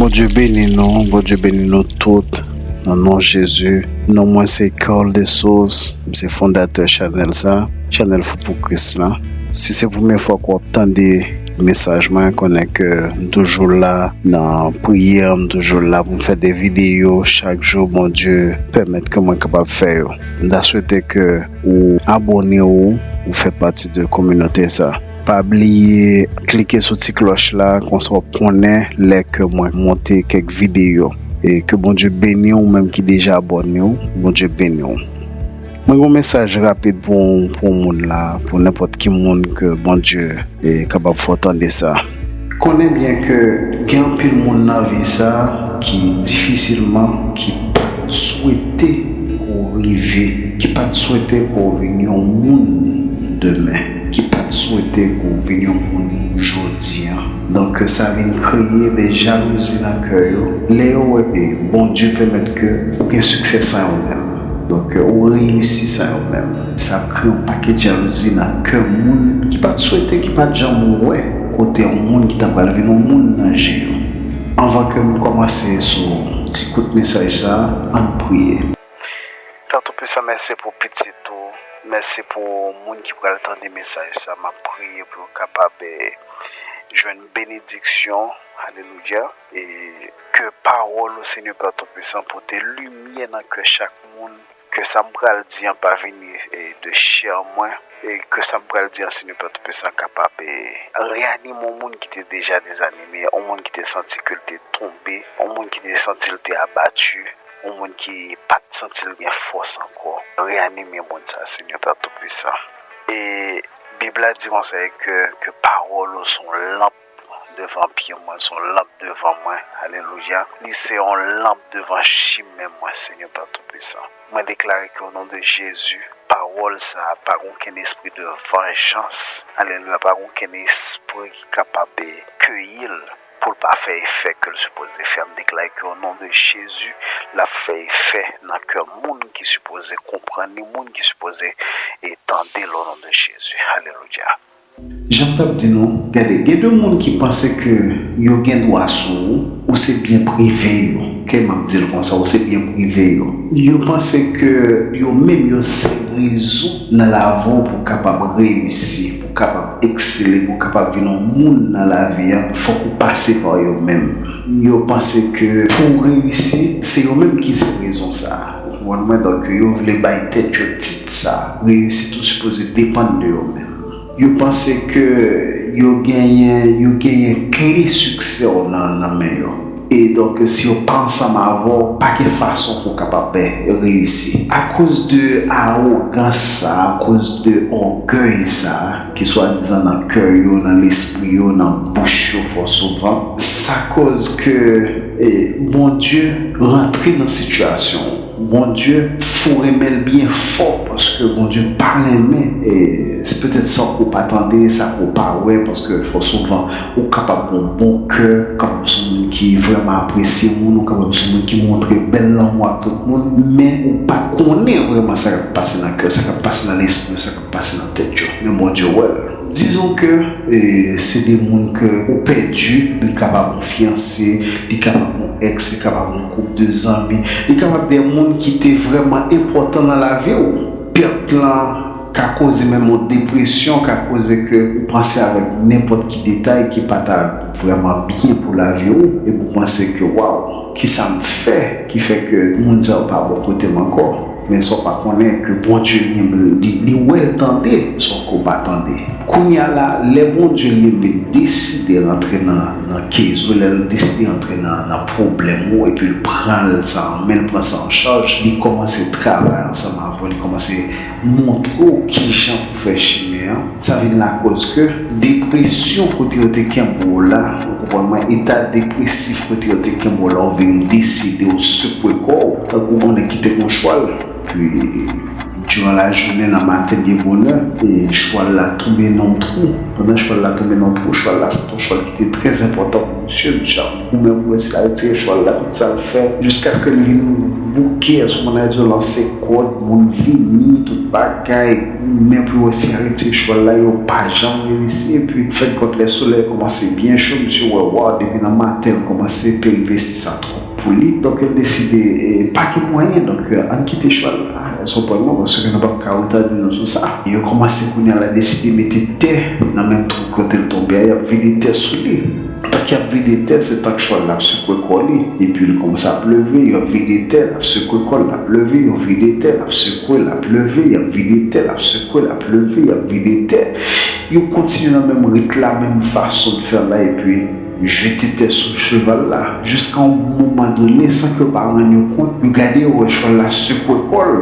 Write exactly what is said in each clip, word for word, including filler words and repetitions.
Bondye beni nou, Bondye beni nou tout. Nan non Jezi, non mwen se Carl Dessources, m se fondatè chanèl sa, chanèl Fou pou Kris la. Si se premye fwa ke w ap tande mesaj mwen, konnen ke m toujou la nan priyè, m toujou la pou m fè de videyo chak jou Bondye pèmèt ke mwen kapab fè yo. M ta swete ke ou abòne w, ou fè pati de kominote sa. Pa bliye klike sou ti klòch la, konsa w ap konnen lè ke mwen monte kèk videyo. E ke Bondye beni w, ou menm ki deja abòne w, Bondye beni w. Mwen gen yon mesaj rapid pou, pou moun la, pou nenpòt ki moun ke Bondye e kapab fè w tande sa. Konnen byen ke gen anpil moun nan vi sa ki difisilman, ki pa t swete pou w rive, ki pa t swete pou w vin yon moun demen, ki pa t swete pou w vin yon moun jodi a. Donk, sa vin kreye de jalouzi nan kè yo. Lè yo wè ke Bondye pèmèt ke ou gen siksè san yo menm. Donk, ou reyisi san yo menm. Sa ap kreye yon pakèt jalouzi nan kè moun ki pa t swete, ki pa t janm wè kote yon moun ki ta pral vin yon moun nan je yo. Anvan ke m kòmanse sou ti kout mesaj sa a, ann priye. Pè Toupisan, mèsi pou pitit ou. Mèsi pou moun ki pral tande mesaj sa. M ap priye pou yo kapab, eh, jwenn benediksyon. Alelouya. E ke pawòl ou, Senyè Pè Toupisan, pote limyè nan kè chak moun. Ke sa m pral di an pa vini, eh, de chè mwen. E ke sa m pral di an, Senyè Pè Toupisan, kapab, eh, reyanime yon moun ki te deja dezanime, yon moun ki te santi ke l te tonbe, yon moun ki te santi l te abati, yon moun ki pa t santi l gen fòs ankò. Reyanime moun sa, Senyè Pè Toupisan. E Bib la di konsa ke, ke pawòl ou se yon lanp devan pye mwen, se yon lanp devan mwen. Alelouya. Li se yon lanp devan chimen mwen, Senyè Pè Toupisan. Mwen deklare ke o non de Jezi, pawòl sa a pa gen okenn espri de vanjans. Alelouya. Pa gen okenn espri ki kapab keyi l pou l pa fè efè ke l sipoze fè. M deklare ke o non de Jezi, l ap fè efè nan kè moun ki sipoze konprann li, moun ki sipoze e tande l o non de Jezi. Alelouya. Jan m t ap di nou, gade, gen de moun ki panse ke yo gen dwa sou ou, ou se byen prive yo. Ke m ap di l konsa, ou se byen prive yo. Yo panse ke yo menm yo se rezon nan lavi w pou w kapab reyisi, pou w kapab eksele, pou w kapab vin yon moun nan lavi a, fòk ou pase pa yo menm. Yo panse ke pou w reyisi, se yo menm ki se rezon sa a. Ou konprann mwen? Donk, yo vle bay tèt yo tit sa a. Reyisit ou sipoze depann de yo menm. Yo panse ke yo genyen, yo genyen kle siksè w nan, nan men yo. E donk, si yo pa ansanm avè w, pa gen fason pou w kapab, ben, reyisi. Akoz de awogans sa, akoz de ògèy sa, ki swadizan nan kè yo, nan lespri yo, nan bouch yo, fò souvan, sa koz ke, e, Bondye rantre nan sitiyasyon w. Bondye foure men l byen fò, paske Bondye pa renmen, e, se petèt sa ke w pa tande, sa ke w pa wè, paske fò souvan ou kapab gen yon bon kè, ou kapab se yon moun ki vrèman apresye moun, ou kapab se yon moun ki montre bèl lanmou ak tout moun, men ou pa konnen vrèman sa k ap pase nan kè, sa k ap pase nan lespri, sa k ap pase nan tèt yo. Men Bondye wè l. Dizon ke, e, se de moun ke ou pèdi, li kapab yon fiyanse, li kapab yon èks, li kapab yon gwoup de zanmi, li kapab de moun ki te vrèman enpòtan nan lavi w. Pèt lan ka koze menm yon depresyon, ka koze ke ou panse avèk nenpòt ki detay ki pa ta vrèman byen pou lavi w, epi ou panse ke, waw, kisa m fè ki fè ke moun sa yo pa bò kote m ankò? Men sa w pa konnen ke Bondye li, li, li wè, l tande sa w ke w pa tande. Kounye a la, lè Bondye li menm li deside rantre nan, nan case ou, lè l deside rantre nan, nan pwoblèm ou, epi l pran l sa an men, l pran sa an chaj, li kòmanse travay ansanm avè w, li kòmanse montre w kijan pou fè chimen an. Sa vin lakòz ke depresyon kote yo te kenbe w la, ou konprann mwen, eta depresif kote yo te kenbe w la, ou vin deside w sekwe kò w, tankou yon nèg ki te gen yon chwal, epi diran lajounen, nan maten byen bonè, e chwal la tonbe nan yon twou. Pandan chwal la tonbe nan yon twou, chwal la se te yon chwal ki te trè enpòtan pou misye, misye ap goumen pou wè si l a retire chwal la, tout sa l fè, jiskaske l vin bouke, èske w konprann sa m di w, lanse kòd, moun vini, tout bagay, goumen pou yo wè si y a retire chwal la, yo pa janm reyisi, epi fèt kòt lè solèy kòmanse byen cho, misye wè, waw, depi nan maten l kòmanse peripesi sa twòp pou li, donk l deside, e, pa gen mwayen, donk, e, ann kite chwal la, èske w konprann mwen, paske nou p ap ka retande nou sou sa. Yo kòmanse kounye a la deside mete tè nan menm twou kote l tonbe a, y ap vide tè sou li. Tank y ap vide tè, se tank chwal la ap sekwe kò li. Epi l kòmanse ap leve, y ap vide tè, l ap sekwe kò l, l ap leve, y ap vide tè, l ap sekwe, l ap leve, y ap vide tè, l ap sekwe, l ap leve, y ap vide tè. Yo kontinye nan menm rit la, menm fason de fè la, epi jete tè sou cheval la. Jiska yon moman done, san ke yo pa rann yo kont, yo gade, yo wè chwal la sekwe kò l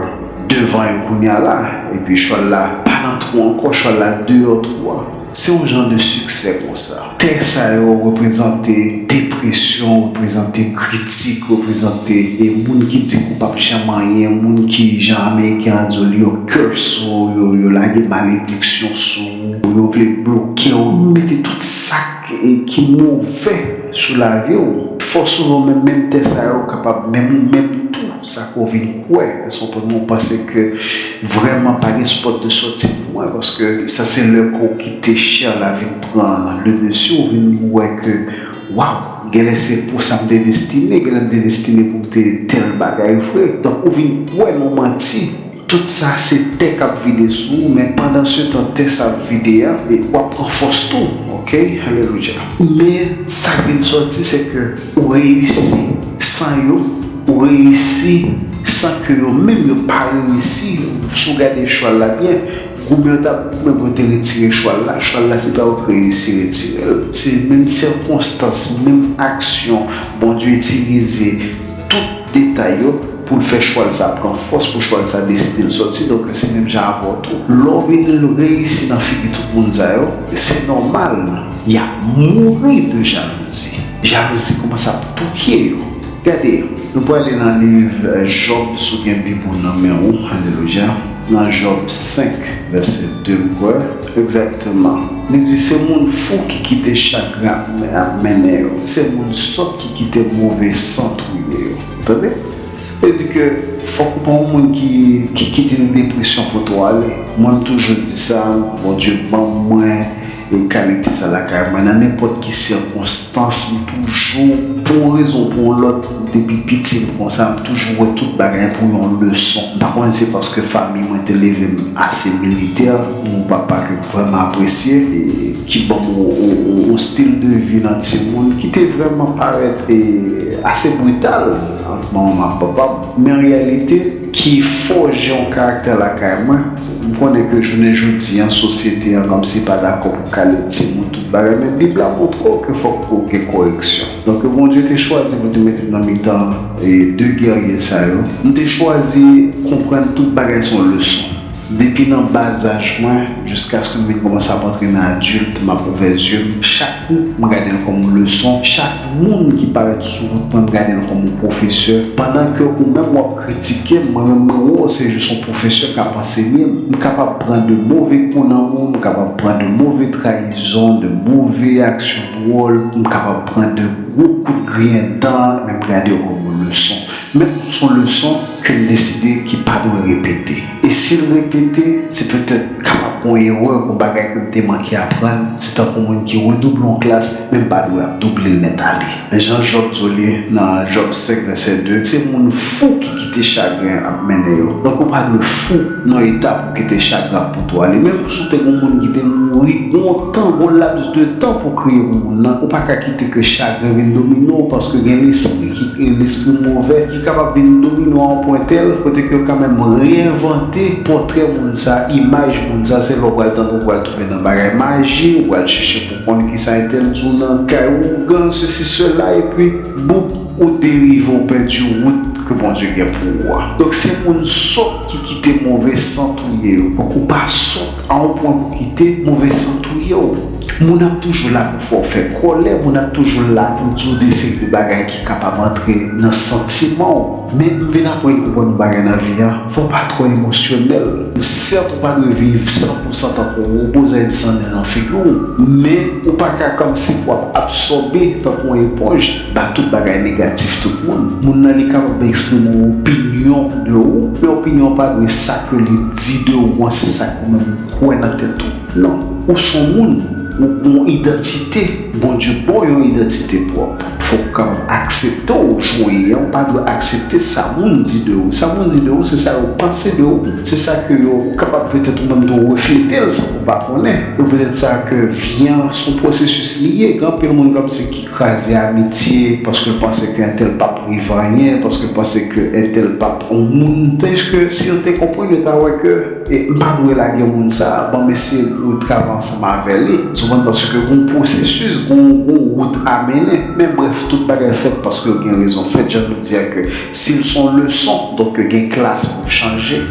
devan yo kounye a la, epi chwal la pa nan twou ankò, chwal la deyò twou a. Se yon jan de siksè konsa. Tè sa yo reprezante depresyon, reprezante kritik, reprezante e moun ki di ke w p ap janm anyen, moun ki, jan Ameriken an di w, yo curse ou, yo, yo lage malediksyon sou ou, yo vle bloke w, mete tout sa k, e, ki move sou lavi w. Fò souvan menm, menm tè sa yo kapab menm ou menm tou, sa ke w vin kwè. Èske w konprann mwen? Ou panse ke vrèman pa gen pòt de sòti pou mwen, paske sa se lè ke w kite chè la vin pran le dessus, ou vin wè ke, waw, genlè se pou sa m te destine, genlè m te destine pou m te tèl bagay vre. Donk, ou vin kwè nan manti. Tout sa se tè k ap vide sou ou, men pandansetan tè sa ap vide a, e w ap pran fòs tou, oke? Alelouya. Men sa k vin sòti, se ke ou reyisi san yo, ou reyisi san ke yo menm yo pa reyisi. Si w gade chwal la byen, goumen yo t ap goumen pou yo te retire chwal la, chwal la se pa yo k reyisi retire l. Se menm sikonstans, menm aksyon, Bondye itilize tout detay yo pou l fè chwal sa pran fòs, pou chwal sa deside l sòti. Donk, se menm jan avè w tou. Lè w vin reyisi nan figi tout moun sa yo, se nòmal, y ap mouri de jalouzi. Jalouzi kòmanse ap touye yo. Gade, nou prale nan liv, e, Jòb, si w gen Bib ou nan men w, alelouya, nan Jòb senk, vèsè de, m kwè. Egzakteman. Li di, se moun fou ki kite chagren ap, ap mennen yo. Se moun sòt ki kite move san touye yo. Tande? Vle di ke fòk ou pa yon moun ki, ki kite depresyon pote w ale. Mwen, m toujou di sa, Bondye ban mwen e kalite sa lakay mwen. Nan nenpòt ki sikonstans, m toujou, pou yon rezon ou pou yon lòt, depi piti m konsa, m toujou wè tout bagay pou yon leson. M pa konnen se paske fanmi mwen te leve m ase militè, yon papa ke m vrèman apresye, e ki ban m yon, yon, yon, yon stil de vi nan timoun ki te vrèman parèt, e, ase brital ant manman m ak papa m. Men an reyalite, ki fòje yon karaktè lakay mwen. M konnen ke jounen jodi an, sosyete an kòmsi pa dakò pou kale timoun tout bagay, men Bib la montre w ke fòk pou gen koreksyon. Donk, Bondye te chwazi pou te mete m nan mitan, e, de gèrye sa yo. M te chwazi konprann tout bagay se yon leson. Depi nan bazaj mwen, jiskaske m vin kòmanse ap antre nan adilt, m ap ouvè zye m. Chak kou, m gade l kòm yon leson. Chak moun ki parèt sou wout mwen, m gade l kòm yon pwofesè. Pandan ke ou menm w ap kritike m, mwen menm mwen wè w se jis yon pwofesè k ap ansenye m. M kapab pran de move kou nan men w, m kapab pran de move trayizon, de move aksyon dwòl, m kapab pran de gwo kout griyen dan, men m gade yo kòm yon leson. Men se yon leson ke m deside ki pa dwe repete. E si l repete, se petèt kapab gon erè, gon bagay ke m te manke aprann. Se tankou moun ki redouble yon klas, men m pa dwe ap double l nèt ale. Jan Jòb di w li nan Jòb senk vèsè de, se moun fou ki kite chagren ap mennen yo. Donk, ou pa dwe fou nan eta pou kite chagren ap pote w ale. Menm si w te gon moun ki te mouri, gon tan, gon laps de tan pou kriye pou moun nan, ou pa ka kite ke chagren vin domine w, paske gen lespri ki, lespri move ki kapab vin domine w a yon pwen tèl kote ke yo ka menm reenvante pòtrè moun sa, imaj moun sa. Se lè w pral tande w pral tonbe nan bagay maji, ou pral chèche pou konn kisa entèl di w nan kay ougan, sesi, sela, epi boum, ou derive, ou pèdi wout ke Bondye gen pou ou a. Donk, se moun sòt ki kite move san touye yo. Donk, ou pa sòt a yon pwen pou kite move san touye w. Moun ap toujou la pou fè w fè kòlè, moun ap toujou la pou di w de seri de bagay ki kapab antre nan santiman w. Men m vin aprann konprann yon bagay nan vi a, fò w pa twò emosyonèl. Sèt, ou pa dwe viv san pou san tankou yon wobo, sa vle di san nen nan figi w, men ou pa ka kòmsi pou ap absòbe tankou yon eponj, ba tout bagay negatif tout moun. Moun nan li kapab eksprime yon opinyon de ou, men opinyon an pa dwe sa ke li di de ou an, se sa ke ou menm ou kwè nan tèt ou. Non, ou s on moun, ou gon idantite. Bondye ba w yon idantite pwòp. Fòk ou kapab aksepte w jan w ye a, ou pa dwe aksepte sa moun di de ou. Sa moun di de ou, se sa yo panse de ou. Se sa ke yo, ou kapab petèt ou menm tou reflete l san ke w pa konnen. E petèt sa ke vi an s on pwosesis li ye. Gen anpil moun kòmsi ki kraze amitye paske l panse ke entèl p ap rive anyen, paske l panse ke entèl p ap on moun. Tandiske si yo te konprann, yo ta wè ke e m pa dwe lage moun sa a, ban m eseye pou travay ansanm avè li. Ou konprann? Paske gon pwosesis, gon, gon wout a mennen. Men brèf, tout bagay fèt paske gen rezon fèt. Jan nou di a ke si l s on leson, donk gen klas pou chanje.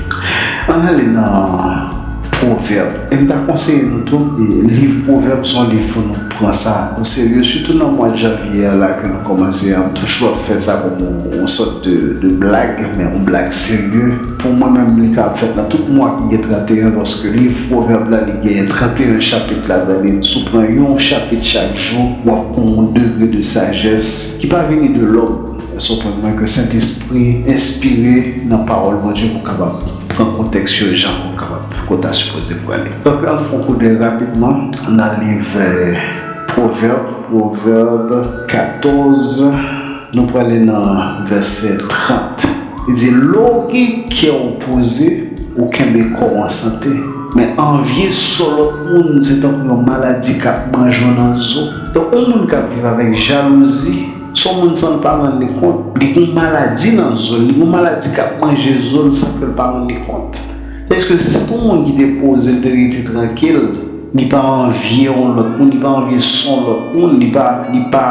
Ann ale nan Pwovèb. E m ta konseye nou tou, e liv Pwovèb s on liv pou nou pran sa o serye, sitou nan mwa janvye a la ke nou kòmanse a. M toujou ap fè sa kòm yon, yon sòt de, de blag, men yon blag serye. Pou mwen menm, li kapab fèt nan tout mwa ki gen tranteyen, paske liv Pwovèb la, li genyen tranteyen chapit ladan li. Si w pran yon chapit chak jou, w ap gen yon degre de sajès ki pa vini de lòm. Èske w konprann mwen ke Sentespri enspire nan pawòl Bondye pou w kapab pran kontèks yo jan ke w kapab, ke w ta sipoze pran li. Donk, ann fè yon koudèy rapidman nan liv, eh, Pwovèb, Pwovèb katòz, nou prale nan vèsè trant. Li di, lè w gen kè w poze, ou kenbe kò w an sante. Men anvye sò lòt moun, se tankou yon maladi k ap manje w nan zo. Donk, yon moun k ap viv avèk jalouzi, s on moun san l pa rann li kont. Li gon maladi nan zo l, li gon maladi k ap manje zo l san ke l pa rann li kont. Èske si se t on moun ki te poze l, te rete trankil, li pa anvye yon lòt moun, li pa anvye s on lòt moun, li pa, li pa,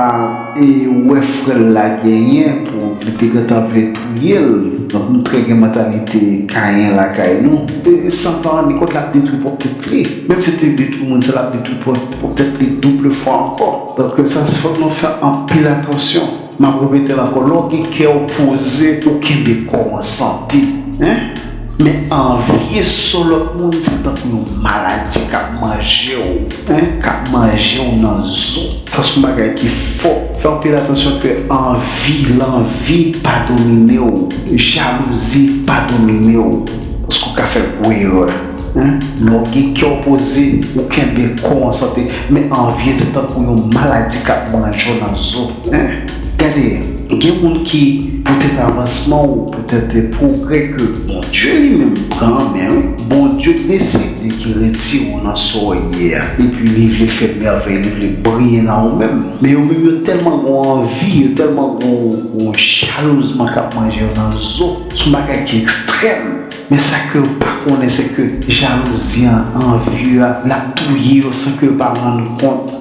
e, wè frè l la genyen pou li te gentan vle touye l. Donk, nou trè gen mantalite Kayen lakay nou. E, e san l pa rann li kont, l ap detwi pwòp tèt li. Menm si l te detwi moun sa, l ap detwi pwòp, pwòp tèt li double fwa ankò. Donk, sa, fòk nou fè anpil atansyon. M ap repete l ankò, lè w gen kè w poze, ou kenbe kò w an sante. Hein? Men anvye sò lòt moun, se tankou yon maladi k ap manje w, hein, k ap manje w nan zo. Sa se yon bagay ki fò. Fè anpil atansyon ke anvi, lanvi pa domine w, jalouzi pa domine w. Paske w ka fè gwo erè. Hein? Lè w gen kè w poze, ou kenbe kò w an sante, men anvi se tankou yon maladi k ap manje w nan zo. Hein? Gade, gen moun ki, poutèt avansman w, poutèt pwogrè ke Bondye li menm pran an men, wi, Bondye deside ki retire w nan sa w ye a, epi li vle fè mèvèy, li vle briye nan ou menm. Men yo menm, yo tèlman gon anvi, yo tèlman gon, gon jalouzman k ap manje yo nan zo. Se yon bagay ki ekstrèm. Men sa ke yo pa konnen, se ke jalouzi an, anvi a, l ap touye yo san ke yo pa rann kont.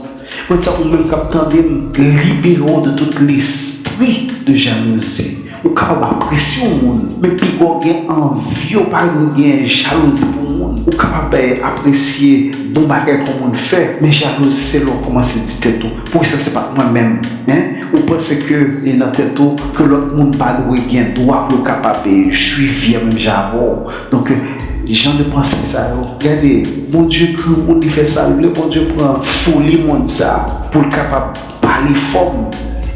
Poutèt sa, ou menm k ap tande m, libere w de tout lespri de jalouzi. Ou kapab apresye yon moun, men piga w gen anvi, ou pa dwe gen jalouzi pou moun. Ou kapab, eh, apresye bon bagay ke yon moun fè, men jalouzi se lè w kòmanse di tèt ou, poukisa se pa t mwen menm? Hein? Ou panse ke, e, nan tèt ou, ke lòt moun pa dwe gen dwa pou yo kapab, e, jwi vi a menm jan avè w. Donk, e, jan de panse sa yo, gade, Bondye granmoun, li fè sa l vle, Bondye pran foli mond sa pou l kapab ba li fòm,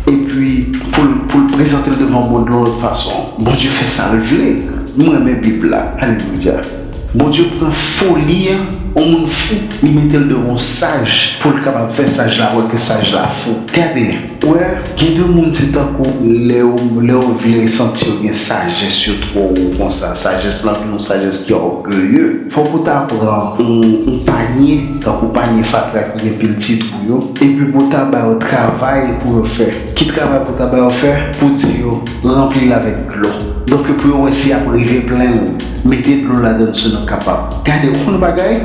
epi pou l, pou l prezante l devan mond lan yon lòt fason. Bondye fè sa l vle. M renmen Bib la. Alelouya. Bondye pran foli an, yon moun fou, li mete l devan yon saj pou l kapab fè saj la wè ke saj la fou. Gade, ou wè, gen de moun se tankou lè w, lè w vle santi yo gen sajès, yo twò wo konsa. Sajès lan vin yon sajès ki ògeye. Fòk ou ta pran yon, yon panye, tankou panye fatra ki gen pil ti twou yo, epi pou w ta ba yo travay pou yo fè. Ki travay pou w ta ba yo fè? Pou di yo ranpli l avèk dlo. Donk, pou yo wè si y ap rive plen l, mete dlo ladan l si nou kapab. Gade, ou konn bagay?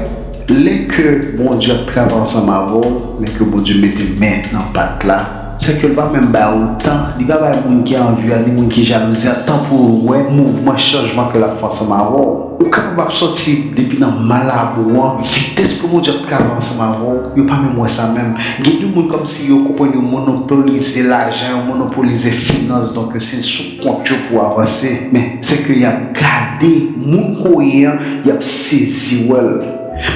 Lè ke Bondye ap travay ansanm avè w, lè ke Bondye mete men nan pat la, Sèke l pa menm bay ou tan, li pa bay moun ki anvi a ni moun ki jalouzi a tan pou yo wè mouvman chanjman ke l ap fè ansanm avè w. Ou kapab ap sòti depi nan malabou an, vitès ke Bondye ap travay ansanm avè w, yo pa menm wè sa menm. Gen de moun kòmsi yo konprann yo monopolize lajan, yo monopolize finans, donk se sou kont yo pou avanse. Men sèke y ap gade moun ke w ye an, y ap sezi wè l.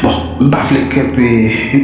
Bon, m pa vle kenbe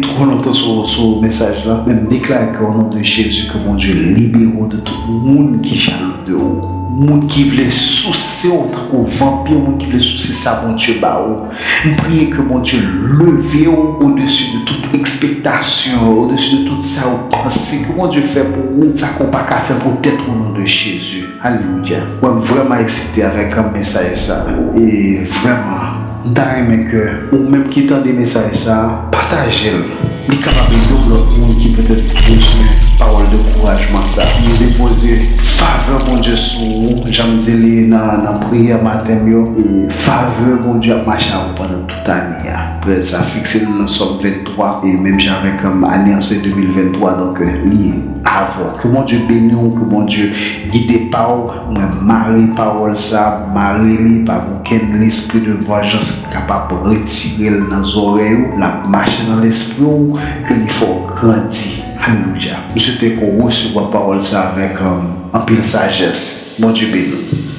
twò lontan sou, sou mesaj la, men m deklare ke o non de Jezi, ke Bondye libere w de tout moun ki jalou de ou. Moun ki vle souse w tankou vanpi, moun ki vle souse sa Bondye ba ou. M priye ke Bondye leve w odesi de tout ekspektasyon, odesi de tout sa ou panse ke Bondye fè pou ou, sa ke w pa ka fè pou tèt ou, o non de Jezi. Alelouya. Mwen, m vrèman eksite avèk mesaj sa. E vrèman, m ta renmen ke ou menm ki tande mesaj sa, pataje l. Li kapab ede yon lòt moun ki petèt bezwen pawòl de kourajman sa. M depoze favè Bondye sou ou, jan m di li nan, nan priyè maten m yo, e favè Bondye ap mache avè w pandan tout ane a. Prèt sa fikse nou nan Sòm venntwa, e menm jan avèk, um, ane an se de mil venntwa, donk, euh, li avè w. Ke Bondye beni w, ke Bondye gide pa w. Mwen mare pawòl sa, mare li, pa gen okenn lespri de vanjans ki kapab retire l nan zòrèy ou, l ap mache nan lespri w, ke li fè w grandi. Alelouya. M swete ke w resevwa pawòl sa avèk, um, anpil sajès. Bondye beni w.